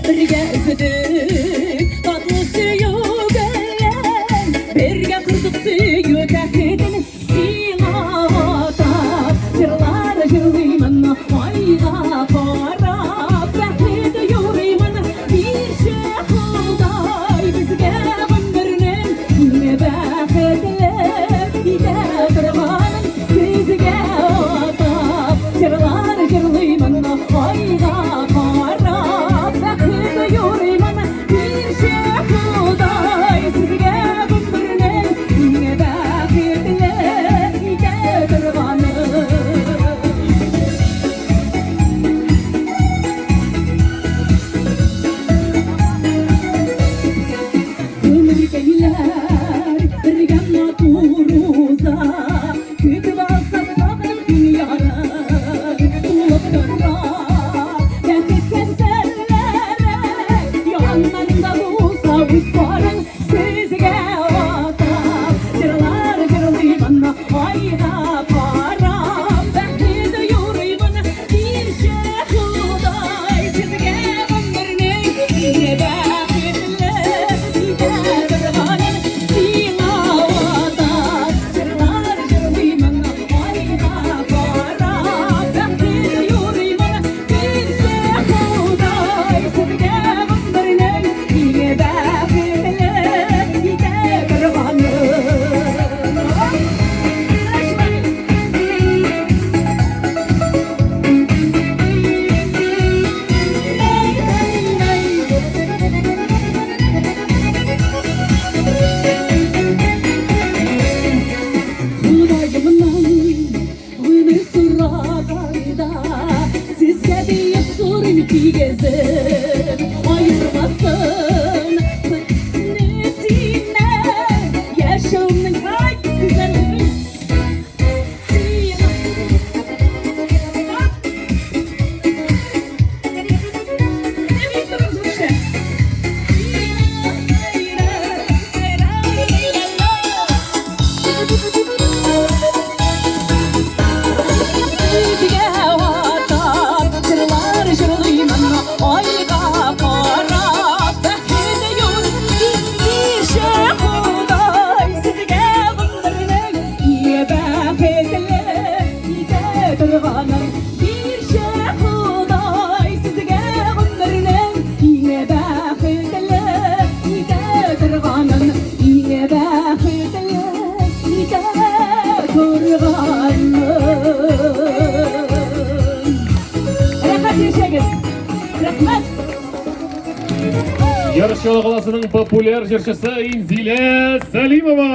Бергә үстек татлы сөю белән, Бергә кордык сөю тәхетен. Сиңа атап җырлар җырлыймын, Айга карап бәхет юрыймын. Бирче Ходай безгә гомернең иң бәхетле итә торганын. Сезгә атап җырлар җырлыймын, Айга карап бәхет юрыймын. Бирче Ходай сезгә гомернең иң бәхетле итә торганын. Гомеркәйләр бергә матур уза, Көтеп алсам тагын көн ярыр, Тулып тора бәхет кәсәләре. Яннарында булса үз парың, Сезгә атап җырлар җырлыймын, Айга карап бәхет юрыймын. Бирче Ходай сезгә гомернең иң бәхетле итә торганын. Сиңа атап җырлар җырлыймын, Айга карап бәхет юрыймын. Бирче Ходай сезгә гомернең иң бәхетле итә торганын. Ходаемнан гомер сораганда, Сезгә диеп сорыйм тигезен, Аермасын мине синнән, Яшәүнең ай гүзәлен. Сезгә атап җырлар җырлыймын, Айга карап бәхет юл. Бирче Ходай сезгә гомернең иң бәхетле итә торганын. Бирче Ходай сезгә гомернең иң бәхетле итә торганын. Иң бәхетле итә торганын. Рәхәт яшәгез. Рәхмәт. Яр Чаллы каласының популяр җырчысы Инзилә Сәлимова.